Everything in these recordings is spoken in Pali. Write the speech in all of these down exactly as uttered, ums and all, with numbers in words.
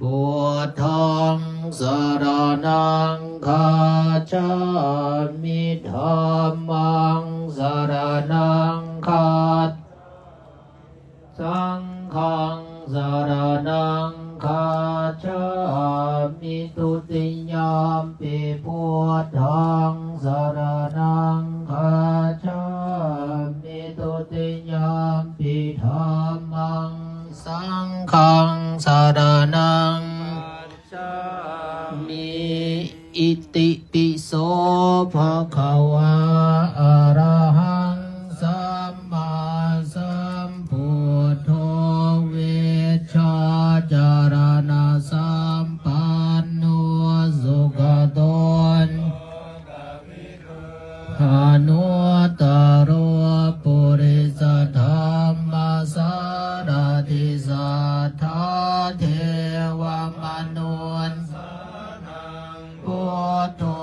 Buddhaṃ saraṇaṃ gacchāmi. Dhammaṃ saraṇaṃ gacchāmi. Saṅghaṃ saraṇaṃ gacchāmi. Dutiyampi buddhaṃ saraṇaṃ gacchāmi. Dutiyampi dhammaṃ saṅghaṃ saraṇaṃ gacchāmi. Itipi so bhagavā arahaṃ sammāsambuddho vijjācaraṇasampanno sugato anuttaro purisadammasārathi satthā devamanussānaṃ buddho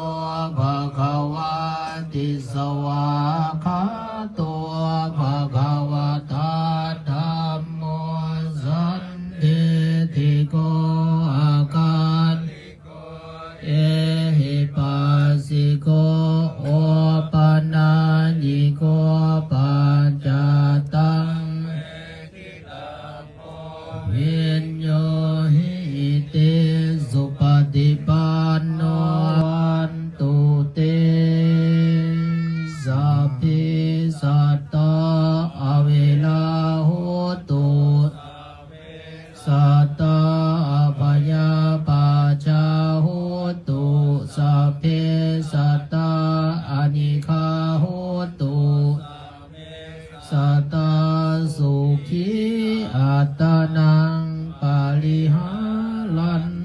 bhagavāti. Svākkhāto bhagavatā dhammo sandiṭṭhiko akāli ehipassiko opanayiko paccattaṃ viññūhīti. Supaṭipanno bhavantu te. Sabbe sattā averā hontu. Sattā abyāpajjhā hontu. Sabbe sattā anīghā hontu. Sattā sukhī attānaṃ pariharantu.